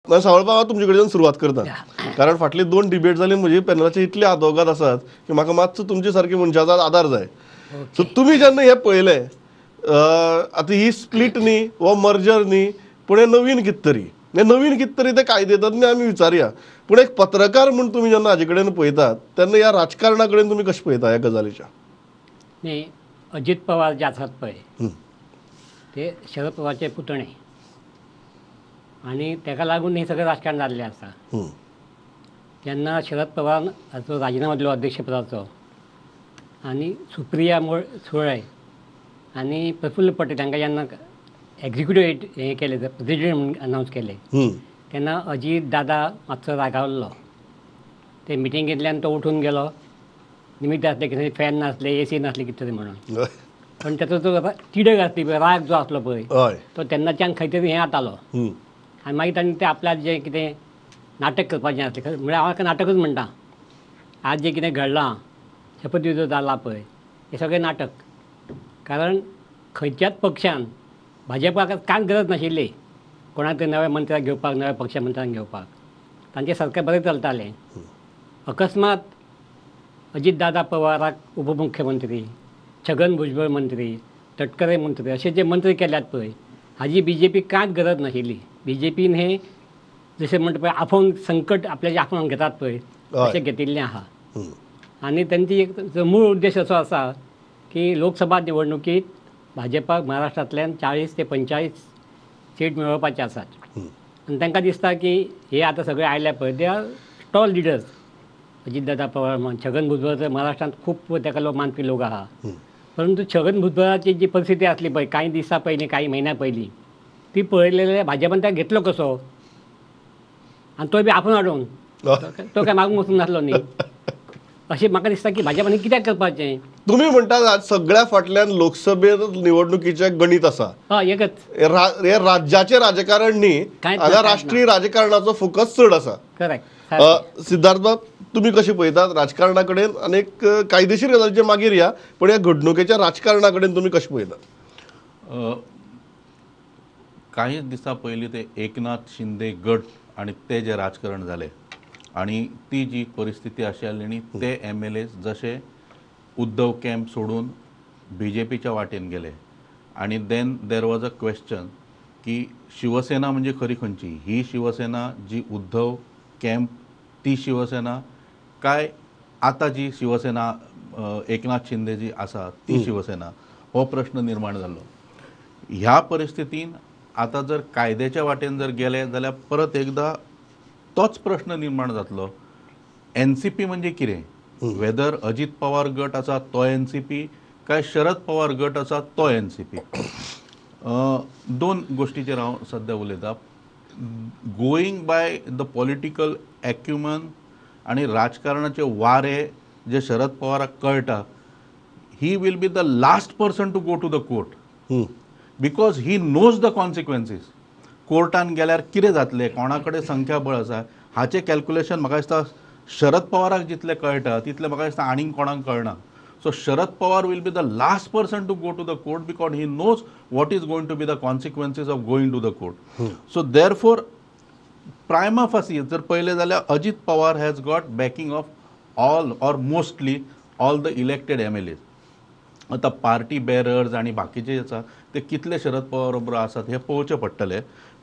सावळबाब, तुमचे कडेन सुरवात करता, कारण फाटली दोन डिबेट जाली म्हजे पॅनलाचे इतले आदोगाद आसात की म्हाका मातसो तुमचे सारके मनशाचो आदार जाय. सो तुमी जेन्ना हें पळयलें, आतां ही स्प्लीट न्ही वो मर्जर न्ही, पूण हें नवीन कितें तरी, हें नवीन कितें तरी तें कायदेतज्ञ आमी विचारया, पूण एक पत्रकार म्हूण तुमी जेन्ना हाजे कडेन पळयतात तेन्ना ह्या राजकारणा कडेन तुमी कशें पळयता ह्या गजालीच्या? न्ही, अजीत पवार जे आसात पळय ते शरद पवारचे पुतणे आनी ताका लागून हें सगळें राजकारण जाल्लें आसा. जेन्ना शरद पवार हाचो राजिनामो दिलो अध्यक्षपदाचो आनी सुप्रिया सुळे आनी प्रफुल्ल पटेल हांकां जेन्ना एक्झिक्युटीव हें केलें, प्रेजिडेंट म्हणून अनावन्स केलें, तेन्ना अजीत दादा मातसो रागावल्लो. ते मिटिंगेंतल्यान तो उठून गेलो, निमित्त आसलें कितें, फॅन नासलें, ए सी नासलें कितें तरी म्हणून. पण ताचो जो तिडक आसली पळय, राग जो आसलो पळय, तो तेन्नाच्यान खंय तरी हें जातालो. आनी मागीर तांणी तें आपल्याक जें कितें नाटक करपाचें आसलें, म्हळ्यार हांव हाका नाटकूच म्हणटा, आज जें कितें घडलां, शपथविधी जाला पळय, हें सगळें नाटक. कारण खंयच्याच पक्षान, भाजपाक कांयच गरज नाशिल्ली कोणाक तरी नव्या मंत्र्याक घेवपाक, नव्या पक्षा मंत्र्यांक घेवपाक. तांचें सरकार बरें चलतालें. अकस्मात अजीत दादा पवाराक उपमुख्यमंत्री, छगन भुजबळ मंत्री, तटकरे मंत्री, अशे जे मंत्री केल्यात पळय, हाजी बी जे पी कांयच गरज नाशिल्ली. बी जे पीन हें जशें म्हणटा पळय, आफोवन संकट आपल्याचें आफोवन घेतात पळय, अशें घेतिल्लें आहा. आनी तांची एक मूळ उद्देश असो आसा की लोकसभा निवडणुकीत भाजपाक महाराष्ट्रांतल्यान 40 ते 45 सीट मेळोवपाचे आसात. आनी तांकां दिसता की हे आतां सगळे आयल्या पळय, they are tall leaders. Ajit Dada Pawar म्हण, छगन भुजबळ तर महाराष्ट्रांत खूब ताका लोक मानपी लोक आहा. परंतु छगन भुजबळाची जी परिस्थिती आसली पळय कांय दिसां पयलीं, कांय म्हयन्या पयलीं, ती पळयलेले भाजपान ताका घेतलो कसो, आनी तोय बी आपोवन हाडून, तो काय मागूंक वचूंक नासलो न्ही. अशें म्हाका दिसता की भाजपान कित्याक करपाचें? तुमी म्हणटात आज सगळ्या फाटल्यान लोकसभे निवडणुकीचें गणीत आसा. हय, एकच. हे राज्याचें राजकारण न्ही, कांयच हांगा ना. राष्ट्रीय राजकारणाचो फोकस चड आसा. करेक्ट. सिद्धार्थ बाब, तुमी कशें पळयतात राजकारणा कडेन आनी एक कायदेशीर गजालीचे मागीर या, पण ह्या घडणुकेच्या राजकारणा कडेन तुमी कशें पळयतात? काही दिसां पयलीं ते एकनाथ शिंदे गट आनी ते जे राजकारण जालें आनी ती जी परिस्थिती आशिल्ली आनी ते एमएलए जशे उद्धव कॅम्प सोडून बीजेपीच्या वाटेन गेले आनी then there was a question की शिवसेना म्हणजे खरी खंयची, ही शिवसेना जी उद्धव कॅम्प ती शिवसेना काय आतां जी शिवसेना एकनाथ शिंदे जी आसा ती शिवसेना, हो प्रश्न निर्माण जाल्लो. ह्या परिस्थितीन आतां जर कायद्याच्या वाटेन जर गेले जाल्यार परत एकदां तोच प्रश्न निर्माण जातलो. एनसीपी म्हणजे कितें? वेदर अजीत पवार गट आसा तो एनसीपी काय शरद पवार गट आसा तो एनसीपी? दोन गोश्टीचेर हांव सद्या उलयतां. Going by the political acumen आनी राजकारणाचे वारे जे शरद पवाराक कळटा, he will be the last person to go to the court because he knows the consequences. कोर्टान गेल्यार कितें जातलें, कोणा कडेन संख्याबळ आसा, हाचें कॅल्क्युलेशन म्हाका दिसता शरद पवाराक जितलें कळटा तितलें म्हाका दिसता आनीक कोणाक कळना. So Sharad Pawar will be the last person to go to the court because he knows what is going to be the consequences of going to the court. So therefore, prima facie जर पळयलें जाल्यार Ajit Pawar has got backing of all or mostly all the elected MLAs. आतां party bearers आनी बाकीचे आसा ते कितले शरद पवार बरोबर आसात हें पळोवचें पडटलें,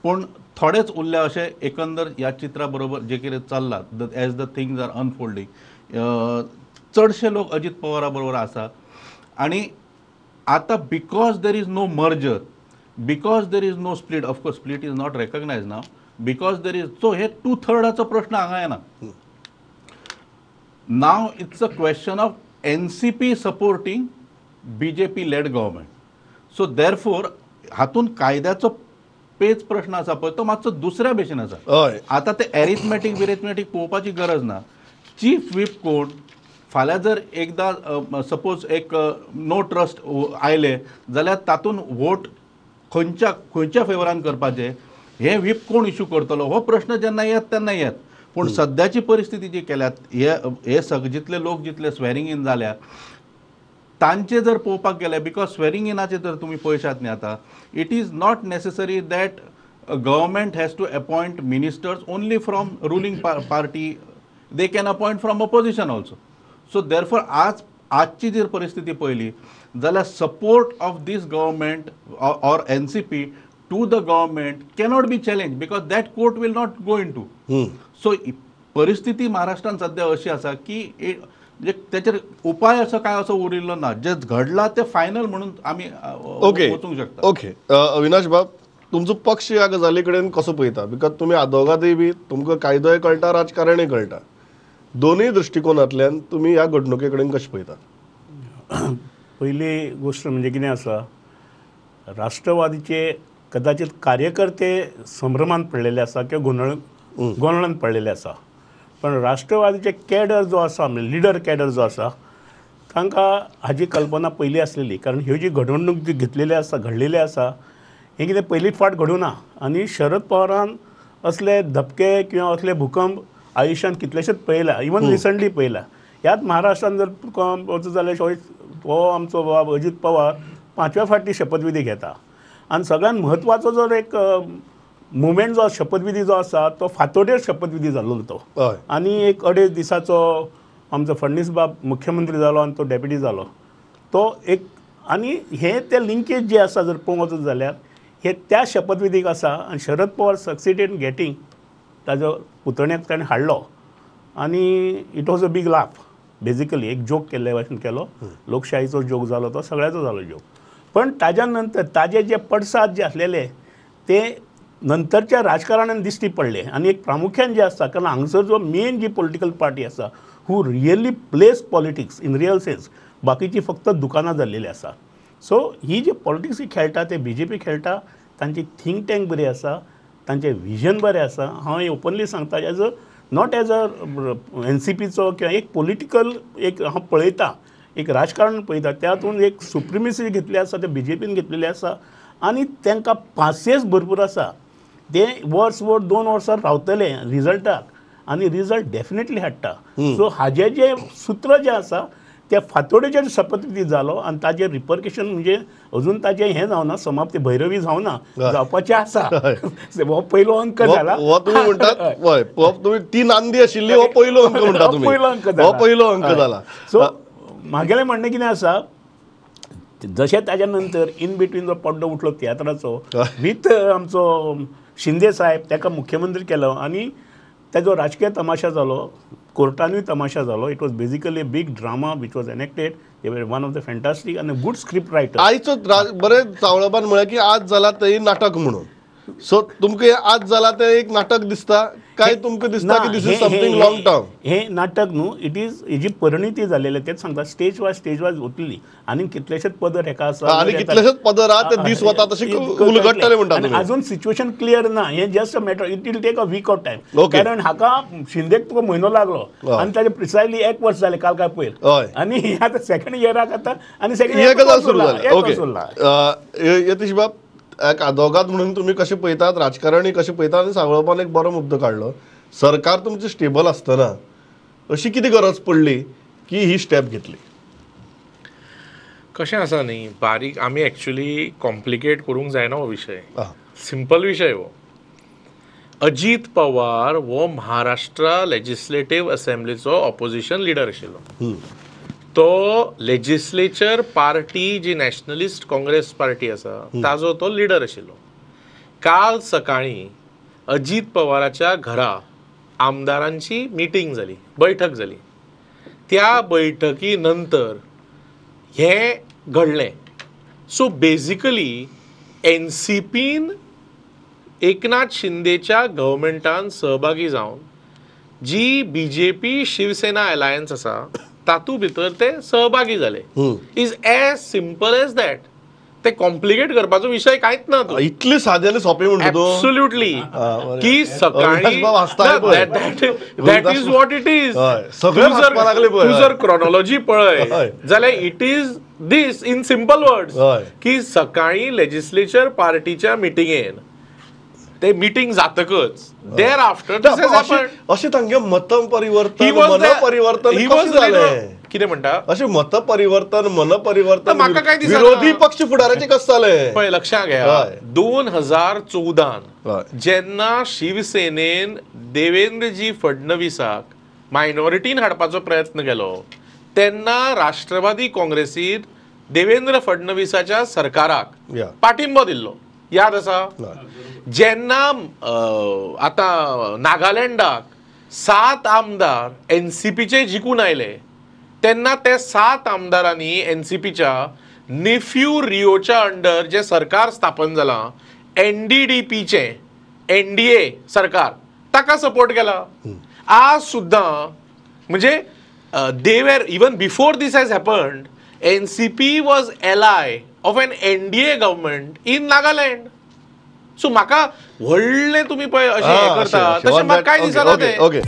पूण थोडेच उरल्या अशें एकंदर ह्या चित्रा बरोबर जें कितें चल्लां, the as the things are unfolding, चडशे लोक अजीत पवारा बरोबर आसा. आनी आतां because there is no merger, because there is no split, of course split is not recognized now, because there is, so hey to थर्डाचो प्रश्न हांगा येना. Now it's a question of NCP supporting BJP led government. So therefore हातून कायद्याचो पेच प्रश्न आसा पळय, तो मातसो दुसऱ्या भशेन आसा. आतां ते एरिथमॅटीक बिरिथमॅटीक पळोवपाची गरज ना. चीफ व्हीप कोण, फाल्यां जर एकदां सपोज एक नो ट्रस्ट आयले जाल्यार तातूंत वोट खंयच्या खंयच्या फेवरान करपाचें, हें व्हीप कोण इशू करतलो, हो प्रश्न जेन्ना येत तेन्ना येत. पूण सद्याची परिस्थिती जी केल्यात, हे हे सग जितले लोक जितले स्वेरिंग इन जाल्या तांचे जर पळोवपाक गेले, because swearing इनाचे जर तुमी पळयशात न्ही आतां, it is not necessary that Government has to appoint ministers only from ruling party, they can appoint from opposition also. So therefore आज आजची जर परिस्थिती पळयली जाल्यार support of this government or NCP to the government cannot be challenge because that court will not go in to. So परिस्थिती महाराष्ट्रान सध्या अशी आसा की म्हणजे त्याचेर उपाय असो काय असो उरिल्लो ना, जे घडला ते फायनल म्हणून आमी वचूंक शकता. ओके अविनाश बाब, तुमचो पक्ष ह्या गजाली कडेन कसो पळयता? Because तुमी आदोगादय बी तुमकां कायदोय कळटा, राजकारणय कळटा, दोनूय दृश्टिकोनांतल्यान तुमी ह्या घडणुके कडेन कशें पळयता? पयली गोश्ट म्हणजे कितें आसा, राष्ट्रवादीचे कदाचित कार्यकर्ते संभ्रमांत पडलेले आसा किंवा गोंदळांत पडलेले आसा, पण राष्ट्रवादीचे कॅडर जो आसा, म्हणजे लिडर कॅडर जो आसा, तांकां हाजी कल्पना पयली आसलेली. कारण ह्यो जी घडणूक जी घेतलेली आसा, घडलेली आसा, हें कितें पयलीच फावट घडूना. आनी शरद पवारान असले धपके किंवा असले भूकंप आयुष्यान कितलेशेच पळयला, इवन रिसंटली पळयला. ह्याच महाराष्ट्रान जर वचत जाल्यार हो आमचो बाब अजीत पवार 5व्या फावटी शपथविधी घेता. आनी सगळ्यात म्हत्वाचो जर एक मुवमेंट जो शपथविधी जो आसा तो फातोडेर शपथविधी जाल्लो तो, आनी एक 2.5 दिसाचो आमचो फडणीस बाब मुख्यमंत्री जालो आनी तो डेप्युटी जालो तो एक. आनी हे ते लिंकेज जे आसा जर पळोवंक वचत जाल्यार हे त्या शपथविधीक आसा. आनी Sharad Pawar succeeded in getting ताजो पुतण्याक ताणें हाडलो आनी it was a big laugh basically. एक जोक केल्ले भाशेन केलो, लोकशाहीचो जोक जालो तो, सगळ्याचो जालो जोक. पण ताज्या नंतर ताजे जे पडसाद जे आसलेले ते नंतरच्या राजकारणान दिश्टी पडले. आनी एक प्रामुख्यान जे आसा, कारण हांगसर जो मेन जी पॉलिटिकल पार्टी आसा who really plays politics in real sense, बाकीची फक्त दुकानां जाल्लेली आसा. सो ही जी पॉलिटिक्स खेळटा ते बीजेपी खेळटा, तांची थिंक टँक बरी आसा, तांचें विजन बरें आसा. हांव हें ओपनली सांगता as a not as a एनसीपीचो किंवा एक पॉलिटिकल एक हांव पळयता, एक राजकारण पळयता, त्यातून एक सुप्रिमेसी घेतली आसा ते बीजेपीन घेतलेली आसा. आनी तांकां पासियेंस भरपूर आसा, ते वर्स वर 2 वर्सां रावतले रिजल्टाक आनी रिजल्ट डेफिनेटली हाडटा. सो हाजें जें सूत्र जें आसा त्या फातोडेचेर शपथविधी जालो आनी ताजें रिपर्केशन म्हणजे अजून ताजें हें जावना, समाप्ती भैरवी जावना, जावपाचें आसा. हो पयलो अंक जाला. हो तुमी म्हणटात हय, तुमी ती नांदी आशिल्ली, हो पयलो अंक म्हणटा तुमी, पयलो अंक जाला, हो पयलो अंक जाला. सो म्हागेलें म्हणणें कितें आसा, जशें ताज्या नंतर इन बिटवीन जो पड्डो उठलो तियात्राचो विथ आमचो शिंदे साहेब, ताका मुख्यमंत्री केलो आनी ताजो राजकीय तमाशा जालो, कोर्टानूय तमाशा जालो. It was basically a big drama which was enacted. They were one of the fantastic आनी गुड स्क्रिप्ट रायटर. आयचो बरें चावळबान म्हळ्यार की आज जाला तें नाटक म्हणून. सो तुमकां आज जाला तें एक नाटक दिसता काय तुमकां दिसता की this is something long term? हें नाटक न्हू, it is हेजी परिणिती जाल्लेली तेच सांगता. स्टेज वायज स्टेज वायज वतली आनी कितलेशेच पदर हेका आसा, आनी कितलेशेच पदर आहा ते दीस वता तशें उलगडटले म्हणटा. अजून सिच्युएशन क्लियर ना, हें just a matter, it will take a week of time. कारण हाका शिंदेक तुका म्हयनो लागलो आनी ताजे प्रिसायली 1 वर्स जालें काल काय पयर, आनी आतां सेकंड इयराक आतां आनी सेकंड गजाल सुरू जाली. ओके यतीश बाब, एक आदोगाद म्हणून तुमी कशें पळयतात, राजकारणी कशें पळयतात? आनी सावळबान एक बरो मुद्दो काडलो, सरकार तुमचें स्टेबल आसतना अशी कितें गरज पडली की ही स्टेप घेतली? कशें आसा न्ही, बारीक आमी एक्चुली कॉम्प्लिकेट करूंक जायना हो विशय, सिंपल विशय हो. अजीत पवार हो महाराष्ट्र लेजिस्लेटीव असेंब्लीचो ऑपोजिशन लिडर आशिल्लो. तो लेजिस्लेचर पार्टी जी नॅशनलिस्ट काँग्रेस पार्टी आसा ताजो तो लिडर आशिल्लो. काल सकाळी अजीत पवाराच्या घरा आमदारांची मिटींग जाली, बैठक जाली. त्या बैठकी नंतर हें घडलें. सो बेजिकली एनसीपीन एकनाथ शिंदेच्या गव्हर्मेंटान सहभागी जावन जी बीजेपी शिवसेना अलायन्स आसा तातूंत भितर ते सहभागी जाले. Is as simple as that. ते कॉम्प्लिकेट करपाचो विशय कांयच ना. इतले सादे आनी सोंपे म्हणटा तूं? एब्सोल्युटली. की सकाळी that is what it is. तूं जर क्रोनॉलॉजी पळय जाल्यार it is this in simple words की सकाळी लेजिस्लेचर पार्टीच्या मिटिंगेन ते मिटींग जातकच there after अशें तांगे मत परिवर्तन परिवर्तन. कितें म्हणटा अशें मत परिवर्तन मन परिवर्तन म्हाका काय दिसना. विरोधी पक्ष फुडाराचें कशें जालें पळय लक्षात घेया 2014 जेन्ना शिवसेनेन देवेंद्रजी फडणवीसाक मायनॉरिटीन हाडपाचो प्रयत्न केलो तेन्ना राष्ट्रवादी काँग्रेसीन देवेंद्र फडणवीसाच्या सरकाराक पाठिंबो दिल्लो, याद आसा. जेन्ना आतां नागालँडाक 7 आमदार एनसीपीचे जिखून आयले तेन्ना ते 7 आमदारांनी एनसीपीच्या नेफ्यू रिओच्या अंडर जे सरकार स्थापन जालां एनडीडीपीचें एनडीए सरकार ताका सपोर्ट केला. आज सुद्दां म्हणजे they were even before this has happened NCP was ally of an NDA government in Nagaland. So म्हाका व्हडलें तुमी पळय अशें हें करता तशें म्हाका कांय दिसना तें. ओके.